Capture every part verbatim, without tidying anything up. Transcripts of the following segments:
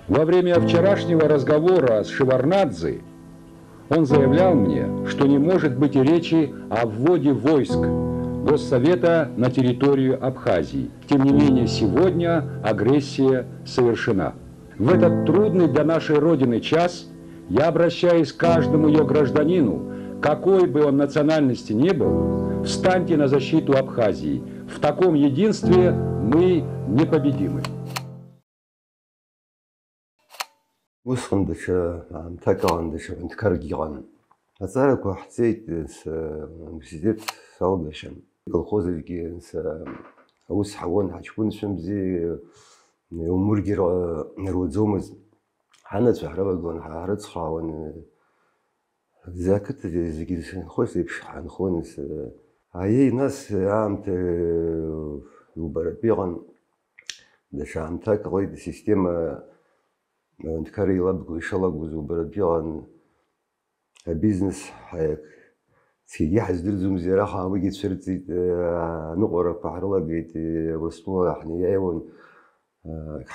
Во время вчерашнего разговора с Шеварднадзе он заявлял мне, что не может быть и речи о вводе войск Госсовета на территорию Абхазии. Тем не менее, сегодня агрессия совершена. В этот трудный для нашей Родины час я обращаюсь к каждому ее гражданину, какой бы он национальности ни был: встаньте на защиту Абхазии. В таком единстве мы непобедимы. Усҟан даҽа аамҭак аҟан, даҽа ҳәынҭқаргьы ыҟан. Аҵарақәа ҳҵеит, с-, университет салгахьан. Аколхозгьы с-, аус ҳауан, ҳаҷкәынцәамзи, умургьы р-, руаӡомызт. Ҳанацәа ҳрылагылан, ҳа-, ҳрыцхраауан. Ақыҭа зегьы зынхоз еиԥш ҳаанхон, с-, аиеи, нас аамҭа иубаратәы иҟан. Даҽа аамҭак ҟалеит, асистема, аҳәынҭқарра еилабго ишалагоз убаратәы иҟан, абизнес ҳаиак цқьагьы ҳаздырӡомзи, ара ҳауагьы цәырҵит, аныҟәарақәа ҳрылагеит, Урыстәыла ҳнеиааиуан,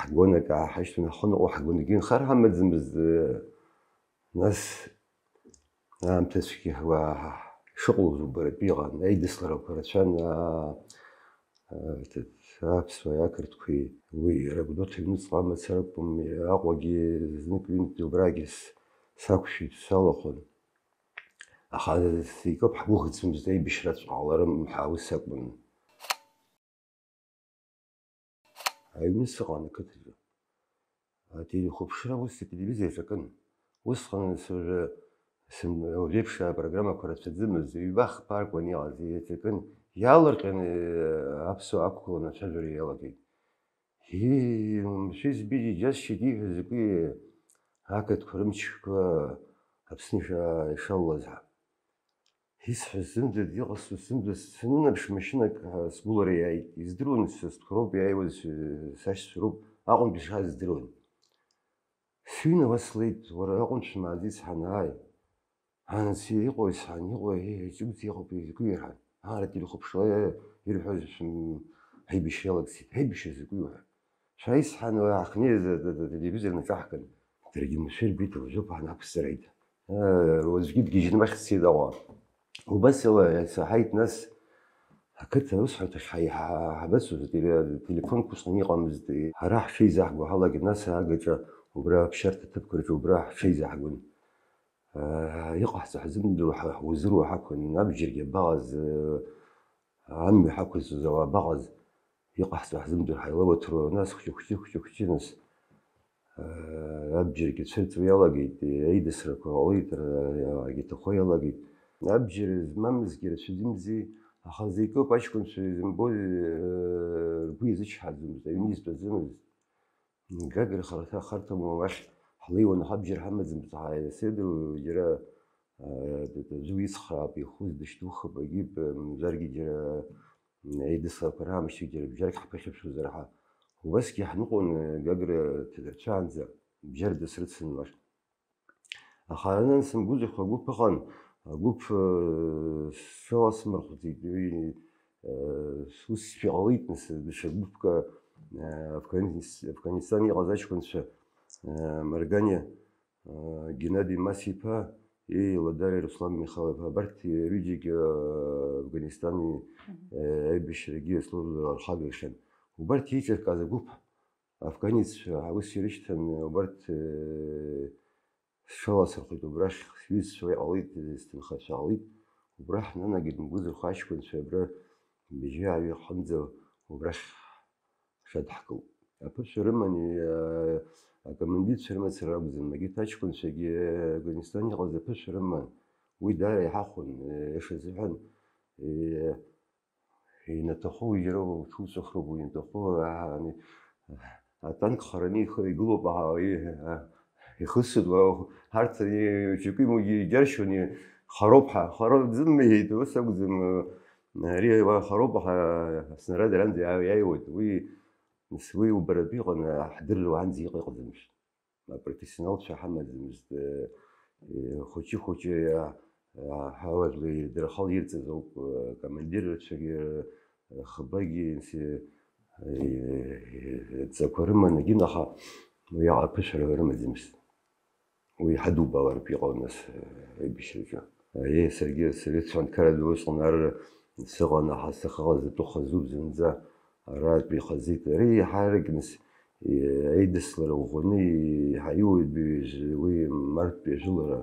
ҳгон акы ааҳашьҭуан, ҳхы ныҟәо ҳгон, егьи нхар ҳамаӡамызт, нас аамҭа цәгьа уа шыҟоу убаратәы иҟан, аидысларақәа рацәан, аа, аа, ҭ-, аԥсуааи ақырҭқәеи, уи рагәдоуҭа аҩныҵҟа амацара акәым, Аҟәагьы знык-ҩынтә убрагьы с-, сақәшәеит, салахәын. Аха сеикоуп ҳгәыӷӡамызт, аибашьраҵәҟьа ҟаларым ҳәа ус акәын. Аҩны сыҟан ақыҭаҿы. Ателехәаԥшра ус ателевизор аҿы акын. Усҟан сыжәы сым-, уажәеиԥш апрограммақәа рацәаӡамызт, ҩба-хԥа акәын иҟаз, иаҿакын, иаалырҟьаны аԥсуаа ақәгыланы ацәажәара иалагеит. Ии, мшәи збеит, иџьасшьеит ииҳәаз закәи, ақырҭқәа рымчқәа Аԥсны иша-, ишалалаз ҳәа. Исҳәаз зымдырт, иҟасҵо сзымдырт, санынаԥш машьынак, ҳәа сгәылара иааит. Издыруан, са стәқәа роуп иааиуаз, сашьцәа роуп, Аҟәантәи сшааз здыруан. Сыҩны уа слеит, уара Аҟәантә шәмааӡеит сҳәан, ааи. Анс, иҟои сҳәан, иҟои, еи, ҿымҭ иҟоуп, изакәи рҳәан. Ара телехәаԥшла ирҳәоз шәым-, ҳаибашьра иалагӡеит, ҳаибашьра закәи уҳәа. Шәааи сҳәан, уа ҳахьнеиз, т-, т-, телевизор наҿаҳкын. Даргьы мшәа ирбеит, уажәоуп ҳанақәсҵара ида. Уаҵәгьы дгьежьны уахь дцеит Аҟәа. Убас ала исаҳаит, нас ақыҭа аусҳәарҭахь ҳаи-, ҳа-, ҳабацоз, теле-, телефонқәа усҟан иҟамызт. Ҳара ҳҽеизаҳго ҳалагеит, нас аагаҿа убра аԥсшьарҭа ҭыԥқәа рҿы убра ҳҽеизаҳгон. Иҟаҳҵо ҳзымдыруа ҳа-, ҳузыруа ҳақәын, абџьаргьы абаҟаз, амҩа ҳақәызҵоз ауаа абаҟаз, иҟаҳҵо ҳзымдыр ҳаилауаҭыруа, нас хәҷы-хәҷы, хәҷы-хәҷы, нас, аа, абџьаргьы цәырҵуа иалагеит, аидысрақәа ҟалеит, ара, ара, иалагеит, иҭахо иалагеит. Абџьар змамызгьы рацәаӡымзи, аха зегь ыҟоуп, аҷкәынцәа изымбои, ргәы иазычҳаӡомызт, аҩны изтәаӡомызт. Гагра харҭа, харҭа уахь ҳлеиуан, ҳабџьар ҳамаӡамызт, ҳаиасеидыруа џьара, аа, д-, д-, аӡәы уицхраап, ихәыз дышьҭухып, агьип, мамзаргьы џьара, м, еидыслақәа раамышьҭахь џьара бжьарк ҳԥыхьашәозар ҳәа. Убасгьы ҳныҟәон, Гагра ҭадырцәаанӡа, бжьарда срыцын лар. Аха ара сымгәыӡахо агәыԥ ыҟан, агәыԥ, э, сшаласмырхәӡеит, уи, э, усшәа ҟалеит, нас, даҽа гәыԥк, э, Афганис-, Афганистан иҟаз аҷкәынцәа, э, Маргани, э, Геннади Мас-иԥа, и Ладари Руслан Михал-иԥа, абарҭ ҩыџьагьы, э, Афганистани, Мгм. э, аибашьрагьы служба рхагахьан. Убарҭ еиҿыркааз агәыԥ афганеццәа аус ирышьҭан, убарҭ, э, сҽаласырхәит убрахь, сҩызцәа уа иҟалеит, сҭынхацәа ҟалеит. Убра ҳнанагеит, мгәыӡырхо аҷкәынцәа абра быжьҩы-ааҩы ҳҟынӡа убрахь ҳшадҳкылт. Аԥышәа рыман, э, акомандирцәа рымацара ракәӡам, егьырҭ аҷкәынцәагьы, э, Афганистан иҟаз аԥышәа рыман. Уи даара иҳахәон, э, иаша азыҳәан, э, Инаҭаху џьара уҽуҵәахроуп, инаҭаху, аа, ани, атанк хараны ихы игылоуп, аа, и-, а, ихысуеит, уа, ҳарҭ, и-, џьоукы имоугьы иџьаршьон, и-, хароуп ҳа, хароуп, дзымҳәеит, ус акәӡам, ари, уа, хароуп, аха снаряд аранӡа иаа-, иааиуеит, уи, нас уи убаратәы иҟан, ҳдырра уаанӡа иҟа-, иҟаӡамызт. Апрофессионалцәа ҳамаӡамызт, э, э, хәыҷы-хәыҷы, а, а, ҳауаажәлар еидырхало ирҵаз ауп, э, акомандирцәагьы, э, хыбагьы, инси-, э, э, ҵақәа рыман, егьин, аха Уиаҟара ԥышәара рымаӡамызт. Уи иҳадубалартә иҟан нас, э, аибашьраҿы. Аиеи, саргьы асовет ҳәынҭқарра ду усҟан ар сыҟан, аха сахьыҟаз атәы хазуп зынӡа, аратәы ихазеит. Ари иаҳа аракь нас, э, аидыслара ӷәӷәаны иаҳа иуадаҩыз уи марттәи ажәылара,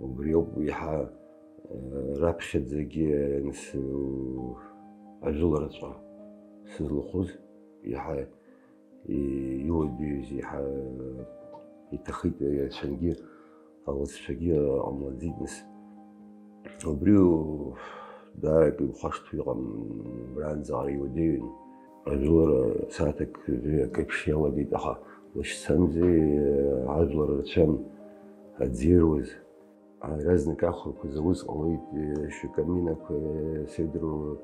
убри ауп иаҳа, э, раԥхьаӡагьы нас, э, ажәылараҵәҟьа сызлахәыз, иаҳа и-, иуадаҩыз иаҳа иҭахеит, ирацәангьы, алыҵшәагьы ҟамлаӡеит нас. Убри даарак иухашҭуа иҟам, убранӡаҟара иуадаҩын. Ажәлар сааҭ акы, акеиԥш иалагеит, аха лашьцамзи ажәлар рацәан аӡы ируаз. Иаразнак ахәрақәа зауз ҟалеит, шәкаминақәа, седру,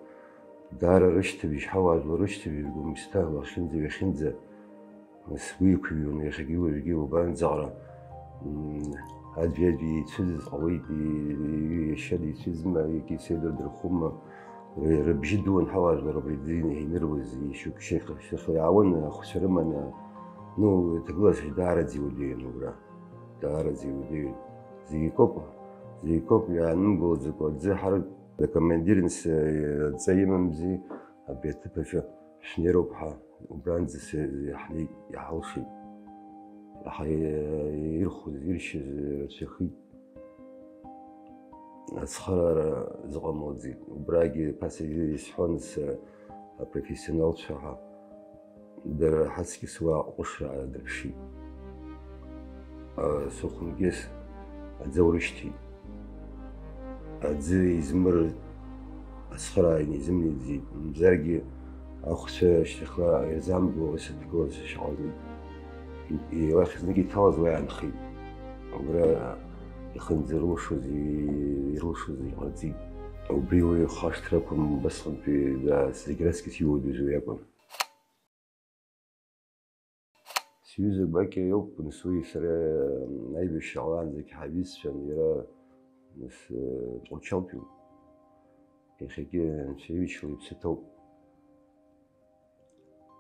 даара рышьҭыбжь, ҳауаажәлар рышьҭыбжь ргәымсҭа лахьынӡа-ҩахьынӡа сгәы иқәыҩуан, иахьагьы уажәгьы убранӡаҟара, м, аӡәи-аӡәи еицәыӡыз ҟалеит, и-, и-, иашьа дицәыӡма, егьи седру дырхума, р-, рыбжьы дуан ҳауаажәлар убри дины ианыруаз, ишьоук шьҭахьла иаауан, ахәцәа рыманы, ну, ҭагылазшәа даараӡа иуадаҩын убра. Даараӡа иуадаҩын. Зегь акоуп, зегь акоуп, иаанымгылаӡакәа аӡы ҳаракӡам, акомандир нас, э, адҵа имамзи, абри аҭыԥ аҿы шәнеироуп ҳәа, убранӡа се-, ҳнеит, иҳалшеит. Аха, э, ирхәыз, иршьыз рацәахеит. Ацхыраара зыҟамлаӡеит. Убрагьы ԥаса исҳәон сара апрофессионалцәа ҳәа. Дара ҳаҵкьыс уа аҟәышра аадырԥшит. Сухәымгьы аӡы аурышьҭит. Аӡы измырт, ацхыраара изымнеиӡеит. Мамзаргьы ахәцәа шьҭахьла ирзаамго сыҭгылаз шаҟа. Илахь знык иҭалаз уа иаанхеит. Убра ихынӡ ирылшоз, ирылшоз иҟарҵеит. Убри уи хашҭрақәа убасҟантәи, да, зегь раҵкыс иуадаҩыз уи акәын. Сҩыза Гәакьа иоуп, нас уи сара аибашьра ҟалаанӡагь ҳаҩызцәан, иара, нас, Тҟәарчалтәиуп. Иахьагьы Анцәа имчала иԥсы ҭоуп.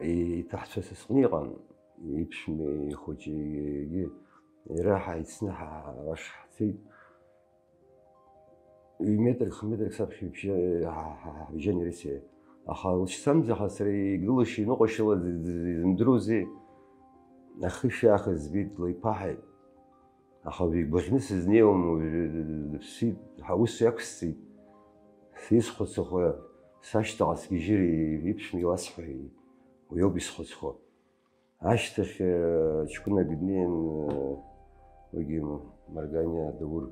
Иҭаҳцәа са сҟны иҟан, иԥшәма ихәыҷы, егьи иара ҳаицны ҳа-, ҳа-, ҳашҳцеит. Ҩ-метрк, хә-метрк саԥхьа ибжьы-, ҳа-, ҳа-, ҳа-, ҳабжьан иареи сареи. Аха лашьцамзаха сара игылашьа иныҟәашьала д-, д-, изымдыруази, ахышә аахыс збеит, длеиқәаҳаит. Аха уи игәаӷьны сызнеиуам, уажәы дыԥсит, ҳаус иақәсҵеит. Сизхәыцуа, сашьҭаҟа сгьежьыр, иԥшәма иласҳәои, уи ауп исхәыцуа. Ашьҭахь, э, ҷкәынак днеин, э, уигьы Марганиа Даур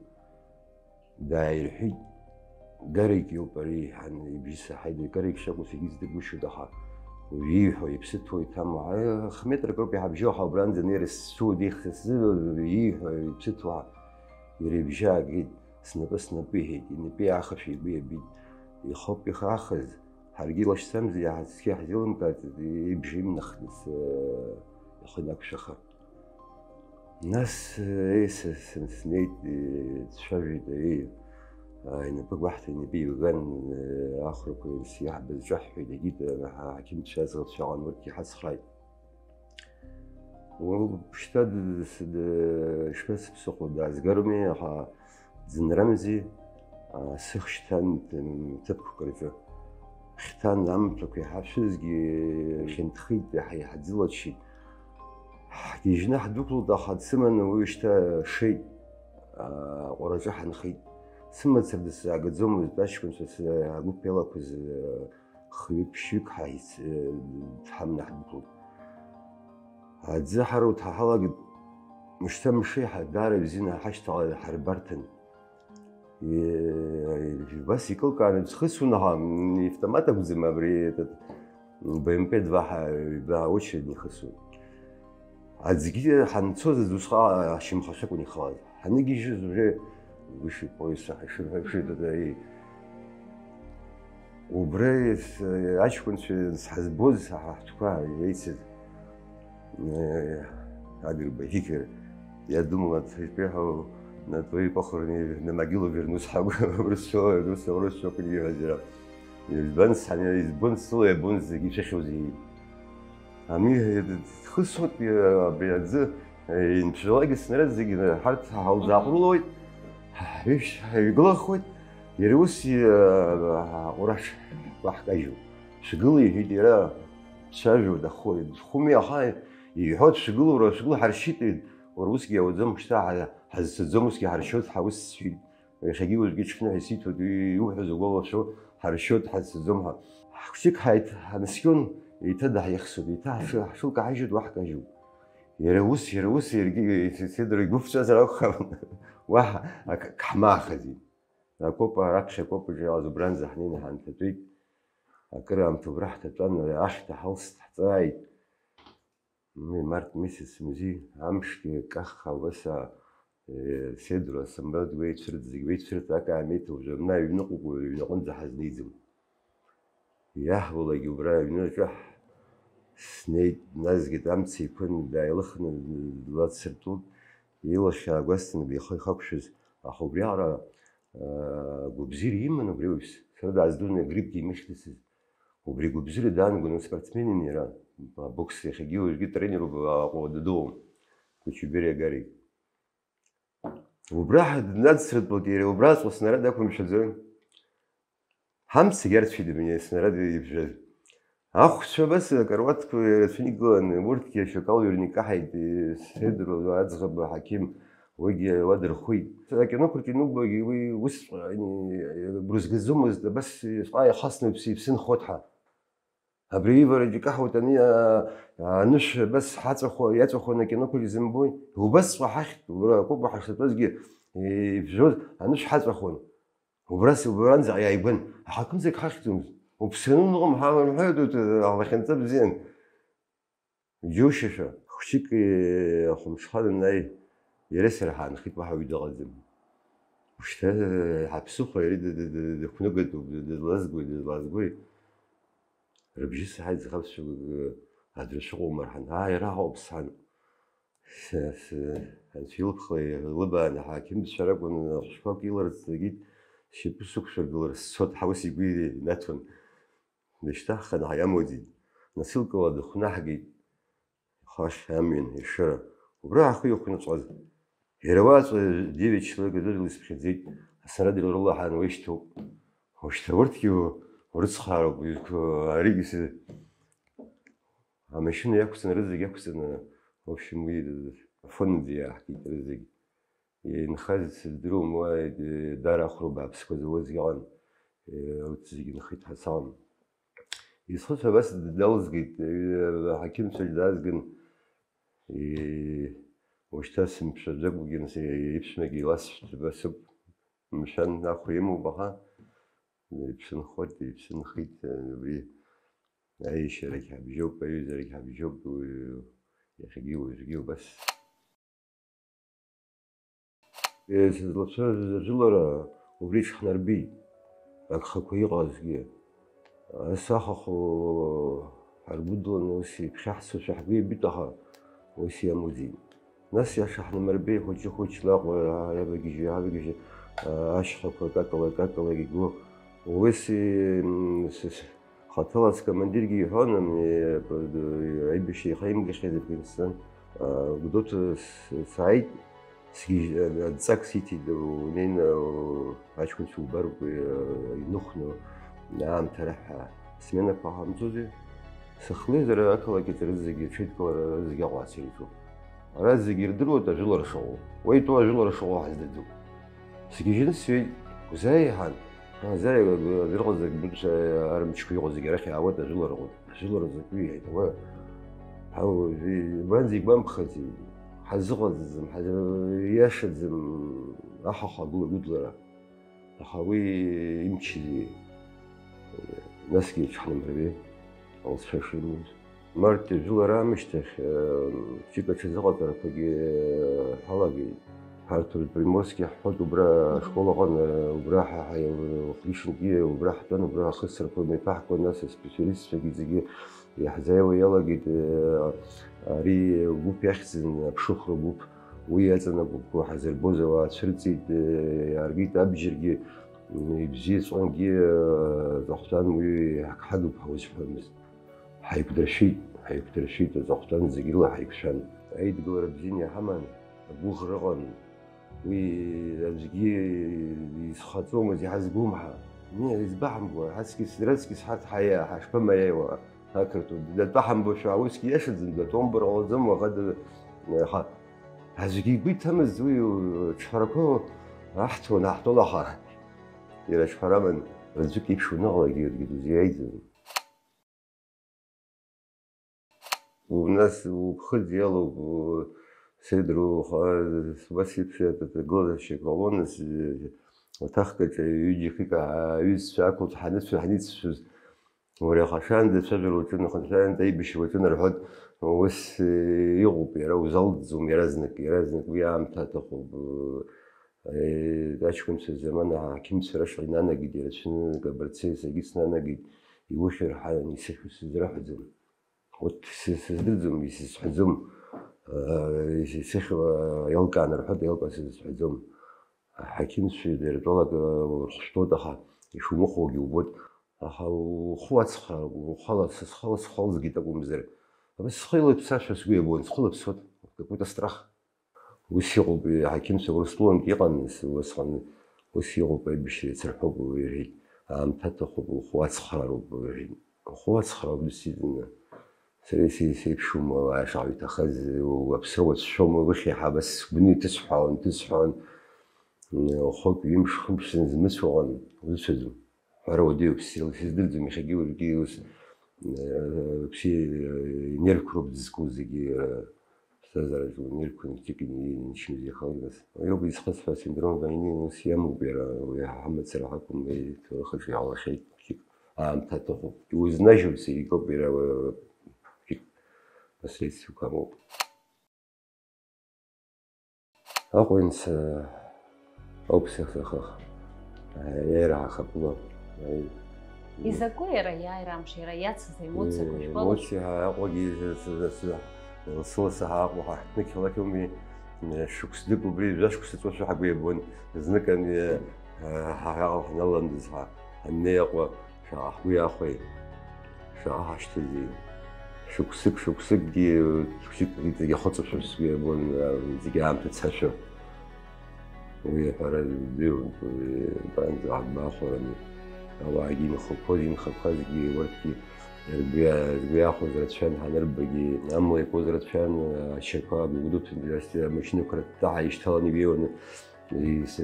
дааирҳәит. Гарик иоуп ари, ҳан ибжьы саҳаит, Гарик шакәу сагьы издыргәышьоит, аха уажә ииҳәо иԥсы ҭоу иҭаму, ҳа хә-метрак роуп иҳабжьоу, аха убранӡа анеира сцәыуеит, ихьӡ сзы ииҳәо иԥсы ҭоу, иара ибжьы аагеит, снапы снапы иҳәеит, инапы иаахышә игәы иабеит, ихоуп ихаахыз, ҳаргьы илашьцамзи, иаҳа цқьа иаҳзеилымкааӡеит, ибжьы имнахт, ес-, ихы инақәшәаха. Нас, еи, са, са снеит, еи, дцәажәеит, еи, а, инапы гәаҳҭа инапы еивган, еи, ахәрақәа ианс-, иаҳбаз ҿаҳҳәеит, егьит, а, ҳа-, ҳақьымцәа аӡӷабцәа ыҟан, урҭгьы ҳацхрааит. Уажәшьҭа д-, д-, д-, ишԥасыԥсыхәо, даазгароуми, аха Ӡынрамзи, а, сыхшьҭан, м, ҭыԥқәак рҿы. Хьҭан амаҭәақәа иҳашәызгьы хьанҭхеит, иаҳа иҳаӡылаччеит. Ҳгьежьны ҳдәықәлт, аха дсыманы уи шьҭа шеит, а, аҟәараҿы ҳанхеит. Сымацара дысзаагаӡомызт, аҷкәынцәа с-, агәыԥ иалақәаз, а, хҩык-ԥшьҩык ҳаиц-, э, дҳаманы ҳдәықәлт. Аӡы ҳаруҭ ҳаҳалагеит, мышьҭа мшеиҳа даара ибзианы ҳашьҭала ҳарбарҭан. Е-, убас икылкааны исхысуан, аха, м, автомат акәӡам абри, этот, Б М П два ҳа-, ҩба очередь ихысуан. Аӡгьы ҳанцоз аӡә усҟак ашьамхахь акәын ихалаз. Ҳаныгьежьыз уже гәышьа пояса ҳаишырҳәа, ишырҳәа, убра ес-, аҷкәынцәа ҳазбоз, ҳа-, ҳтәқәа еицыз, э, Агрба Виктор, я думал, от успеха на твоей похороне на могилу вернусь, ҳагәы урысшәала, урыс, урысшәа книга ҳәа џьара. Избан сҳаны, избон сыла иабон зегьы ишәыхьуаз зегьы. Ами, дхысуеит, абри аӡы, инцәалакгьы снарыдзегьы ҳарҭ ҳалзааҟәрылоит, ҳҩышә ҳаҩглахуеит, иара ус, ҟәараш ҳкаҳкажьуп. Шәгыл, иҳәеит иара, дцәажәоит, ахәы, дхәыми, аха иҳәоит, шәгыл, уара, шәгыл, ҳаршьит, уара, усгьы иауӡом, шьҭа ҳа-, ҳазцаӡом, усгьы ҳаршьоит, ҳа ус сҳәеит. Иахьагьы уажәгьы ҽԥныҳәа исиҭоит, уи иуҳәаз угәалашәо, ҳаршьоит, ҳазцаӡом ҳәа. Хәҷык ҳаит-, ҳнаскьон, еиҭа даҳихсуеит, еиҭа ҳшыл-, ҳшылкаҳажьуеит, уа ҳкажьуп. Иара ус, иара ус, иаргьы, Седор игәы ԥҵәазар акәхап, уаҳа акы ҳмаахаӡеит. Акопа, раԥхьа акопаҿы иҟаз убранӡа ҳнеины ҳанҭатәеит. Акыраамҭа убра ҳҭатәан, ахьҭа ҳалст ҳҵааит. Мҩа март месяц мзи, амшгьы каххаа убас, а, э, Седро асамбра дуеицәырҵ, зегь уеицәырҵ, акаамеҭа уажәы абна аҩныҟа уҩныҟынӡа ҳазнеиӡом. Иаҳбалак убра аҩныҟа снеит, дназгеит, амца еиқәын, дааилыхны длацыртәылт, илахь аагәасҭаны ихы ихақәшәаз, аха убриаҟара, а, гәыбзиара иман убри ауаҩс. Сара дааздырны агрипп димыхьӡацызт. Убри гәыбзиара даанагон, спортсменин иара, абокс иахьагьы уажәгьы тренеруп, Аҟәа дадууам, Кучубери Гарик. Убра ҳа-, днадсыртәалт иара, убраҵәҟьа снарад ақәымшәаӡои? Ҳамцагь арцәеит абни снарад ибжаз. Ахәцәа абас акаруаҭқәа ирацәаны игылан, урҭгьы ашьакал ҩрны икаҳаит, Седро аӡӷаб аҳақьым, уигьы уа дырхәит. Акинокрҿы инубогьы уи усҵәҟьа, ани, брызгаӡомызт, абас сҟа иахасны иԥсы-, иԥсы нхоит ҳәа. Абри ивараҿы икаҳауеит ани, а, анышә абас ҳаҵәахуа, иаҵәахуан акинокрҿы изымбои? Убасҵәҟьа ҳахьтә, ура, акәыба ҳашатәазгьы, ибжоз анышә ҳаҵәахуан. Убра сылбаанӡа иааигәан, аҳақьымӡагь ҳахьӡомызт. Уԥсаны уныҟәам ҳәа рҳәоит, урҭ, алахьынҵа бзиан. Џьушьаша, хәшьык, э, ахәымҽхан анааи, иара сара ҳаанхеит, уаҳа уаҩ дыҟаӡам. Ушьҭа, э, ҳаԥсыхәа иара ды-, ды-, ды-, дықәныгатәуп, ды-, дызлазгои, дызлазгои? Рыбжьы саҳаит, зхы аԥсшәа, э, аӡәыр шәыҟоума рҳан. Аа, иара ҳауп, сан. С-, с-, анцәа илыԥха илыбааны, ҳақьымцәа ракәын, ахәшәқәак иларҵ дагьит, сшьапы сықәшәыргылар сцот, ҳа ус игәы инаҭон. Дышьҭаҳхын, ҳаиамуӡеит. Носилкала дыхәнаҳгеит, ихы ахь амҩан, ешыра. Убра ахы иахәнаҵәҟьаз. Иара уаҵәҟьа девять человек адәы дрылсԥхьаӡеит, асарада ирылаҳан уеишьҭоуп. Ушьҭа урҭгьы урыцхраароуп, аригьы сэ-, амашьына иақәҵаны, рызегь иақәҵаны, в общем, уи афонынӡа иааҳгеит рызегь. Инхаз сыздыруам, уа, э, даара ахәра бааԥсқәа зауазгьы ыҟан, э, урҭ зегьы нхеит ҳәа саҟам. Исхыцәа абас далызгеит, э, аҳақьымцәагь даазган, э, ушьҭа сымԥшаӡакәагьы, нас, э, иԥшәмагьы иласшәҭ, абас ауп, мшәан, ахәра имоуп, аха иԥсы нхоит, иԥсы нхеит, э, убри аиашьарагь ҳабжьоуп, аҩызарагь ҳабжьоуп, уи иахьагьы уажәгьы убас. Сызлацәажәоз ажәылара убри иҽҳнарбеит, агхақәа иҟазгьы. Ас ахахә ҳаргәыдланы ус иԥхьаҳцошәа ҳгәы иабеит, аха ус иамуӡеит. Нас иаша ҳнамырбеи, хәыҷы-хәыҷла Аҟәа иавагьежьы-аавагьежьы, ашьхақәа какала-какала игу. Уи си-, м, с-, с-, Хаҭала скомандиргьы иҳәон, ами, аибашьра ихаимгахьаз Афганистан, а, Гәдоуҭа с-, сааит, сгьежь-, а, адҵак сиҭеит, унеины, а, аҷкәынцәа убароуп, а, иныхәно, аамҭа раҳәа, сменақәа ҟамҵози? Сыхлеизар, ақалақь аҿы рызегьы, аҽеидкылара рызегьы Аҟәа ацәеиҵоуп. Ара зегьы ирдыруеит ажәылара шыҟоу. Уа итәоу ажәылара шыҟоу ҳаздырӡом. Сгьежьны сцеит, Кәзаиа иҳан. Кәзаиа дыҟазар, быԥсы арымчқәа иҟоу зегьы арахь иаауеит ажәылара аҟынтә. Ажәылара закәи иҳәеит, уа, ҳау, уажәы, абанӡа игәамԥхаӡеи? Ҳазыҟаҵаӡам, ҳазы-, ииашаӡам, ахахә агәыла-гәыдлара. Аха уи имчзи, насгьы иҽҳнымырбеи, алҵшәа шимуз. Март жәлар аамышьҭахь, э, ԥшьык аҽазыҟаҵарақәагьы, э, ҳалагеит. Ҳарҭ урҭ Приморски ҳҳәоит, убра ашкол аҟны, убра ҳа, ҳа, хәлишынтәи убра ҳтәан, убра ахысрақәа мҩаԥаҳгон, нас аспециалистцәагьы зегьы иаҳзааиуа иалагеит, э, ари гәыԥ иахьӡын, аԥшыхәра гәыԥ, уи иаҵанакуа ҳазырбоз ауаа цәырҵит, э, иааргеит абџьаргьы, м, ибзиаҵәҟьангьы, э, Захәҭан уи ҳагып ҳәа узҳәомызт. Ҳаиқәдыршәеит. Ҳаиқәдыршәеит, аҵыхәтәан зегьы рыла ҳаиқәшәан. Аидгылара бзианы иҳаман, агәыӷра ыҟан. Уи аӡәгьы изхаҵомызт, иҳазгәымҳа. Меи, избаҳамбо, ҳаҵкьыс, раҵкьыс ҳарҭ ҳаиа-, ҳашԥамаиеиуа, ақырҭуа, датәаҳамбошәа, усгьы иашаӡам, датәоумбар ҟалаӡом, уаха д-, аха аӡәгьы игәы иҭамыз уи, ҽҳәарақәа аҳҭон, аҳҭон, аха иара ҽҳәараман, рыӡәк иԥшуа ныҟалагьы иаргьы дузиааиӡом. У нас уԥхыӡ иалоуп, у, сеидроу, уа-, уа сиԥхьа аҭагылазаашьа ҟалон, с-, уаҭахк аҿы ҩыџьа-хҩык аҩызцәа ақәылҵ ҳаныцәа, ҳаницәшәоз, уара иахашаанӡа ацәажәара уаҿын, уахынҳәаанӡа аибашьра уаҿын рҳәоит, ус, э, иҟоуп, иара узалҵӡом иаразнак, иаразнак уи аамҭа аҭахуп, э, аҷкәынцәа замана аҳақьымцәа рышҟа инанагеит, ирацәаны, Кабарцеи саргьы снанагеит, иухьыр ҳәа исыхьуа сызрыҳәаӡом. Урҭ сы-, сыздырӡом, исызҳәаӡом. Э, ис-, исыхьуа еилкааны рҳәоит, еилкаа сызҳәаӡом. Аҳақьымцәа дара ртәалак, э, урхәышәтәуеит, аха ишумыхәогьы убоит. Аха ухы уацхраауп, ухала, сызхала схалҵгеит акәымзар. Абас схы илаԥсашәа сгәы иабон, схы лаԥсуеит, какой-то страх. Ус иҟоуп, аҳақьымцәа Урыстәылантә иҟан, ус, усҟан, ус иҟоуп, аибашьра иацырҳәоуп, рҳәеит, аамҭа аҭахуп, ухы уацхраароуп, рҳәеит. Ухы уацхраауп, действительно. Сара исеи-, сеиԥшума, ауаа шаҟа иҭахаз, уаԥсра уацәшәома, уахьи ҳабас сгәы иҭысҳәаауан, иҭысҳәаауан. Хәык, ҩымш, хымш сынзмыцәо ыҟан, узыцәаӡом. Ҳәара уадаҩуп, сил-, сыздырӡом, иахьагьы уажәгьы ус, э, бзиа, э, инервқәа роуп дызку зегьы, э, ԥсҭазаараҿы унервқәа нчык инеины ишьны ихалгаз. Уи ауп изхысҳәо, асиндром войны ус иамоуп иара, уи ҳамацара ҳакәым, уи ҭоурых аҿы иаалахьеит, хәыҷык аамҭа аҭахуп. Иузнажьуеит зегь, иҟоуп иара, э, хәыҷык последствиақәа амоуп. Аҟәынҵа ауп сыхахах, аиааира ҳахаԥыло. Изакәи иара аиааира амш, иара иацыз аемоциақәа, э, жәбалоу? Аемоциа ҳәа Аҟәагьы лассы-лассы ҳааҟәо ҳаҳҭны қьалақьуми, э, шықәсдык убри жәа-шықәса ҵуашәа ҳгәы иабон, знык ами, э, ҳа-, ҳаҟа ҳналандаз ҳа, ҳаннеи Аҟәа. Шаҟа ҳгәы иахәеи, шаҟа ҳашьҭази. Шықәсык, шықәсыкгьы, шықәсык иҵегь ахыҵышәа сгәы иабон, зегь аамҭа цашәа. Уи аҳәара бзиоуп, уи абанӡа ҳабахәараны. Ауаагьы инхақәоз, инхақәазгьы, урҭгьы ргәы иа-, ргәы иахәоз рацәан, ҳанырбагьы, амла иакуаз рацәан, ашьақәа, абгәыдуҭ, амашьынақәа рыҭәҭәа ҳаишьҭаланы иҩеиуаны. Ис-,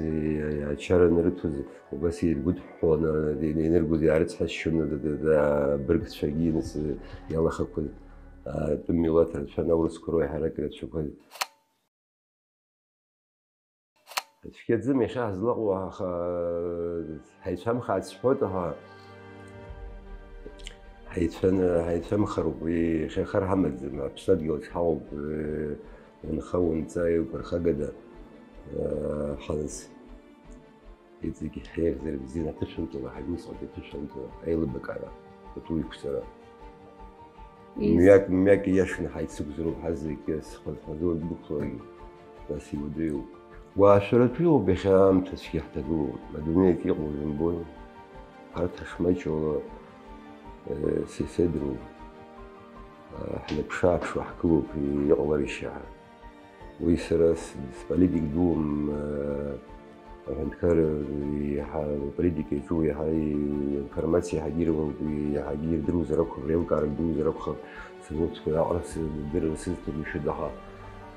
ачара анрыҭоз, убас иргәыдҳәҳәаланы, инаргоз иаарыцҳасшьон, д-, д-, д-, абыргцәагьы, нас, иалахақәаз, атәым милаҭ рацәан, аурысқәа роуеиҳарак ирацәақәаз. Цәгьаӡам иахьа ҳазлаҟоу, аха ҳаицәамхааит сҳәоит, аха ҳаицәаны, ҳаицәамхароуп, уи иахьа хар ҳамаӡам, Аԥсны адгьыл аҿы ҳаҟоуп, э, унха, унҵа, еиқәырхагада, э, ҳанс. Иҵегь ҳеиӷьзар бзиан аҭышәынтәыла, ҳаҩныҵҟатәи аҭышәынтәыла аилыбакаара, пату иқәҵара. Мҩак, мҩак ииашаны ҳаицықәзароуп ҳазегьы, схы-, схазы уадәықәларгьы, нас иуадаҩуп. Уаашәаратәы иҟоуп иахьа аамҭа цәгьа ҳҭагылоуп, адунеи иҟоу жәымбои. Ҳарҭ ҳашмаҷула, э, се-, сеидроу, э, ҳнаԥшы-ааԥшуа ҳгылоуп, иҟаларишьа ҳәа. Уи сара с-, сполитик дуум, э, аҳәынҭқар, э, иаҳа аполитика иаҿу иаҳа и-, информациа иаҳагьы ирымоуп, уи иаҳагьы ирдыруазар акәхап, реилкаара ддыруазар акәхап, сара урҭқәа раҟара сдырра сызҭагәышьоит, аха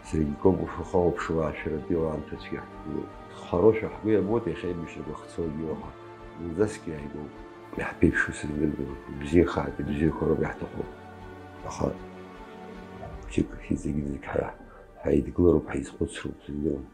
саргьы коуп ушахәаԥшуа ашәаратәи аамҭацәгьа. Хароушәа ҳгәы иабоит иахьа аибашьрақәа ахцогьы уаҳа. Зынӡаскгьы ааигәоуп. Иаҳԥеиԥшу сыздырӡом. Ибзиахааит, ибзиақәа роуп иаҳҭаху. Аха хәыҷык иҵегь-иҵегь ҳара ҳаидгылароуп, ҳаизхәыцроуп, сыздырам.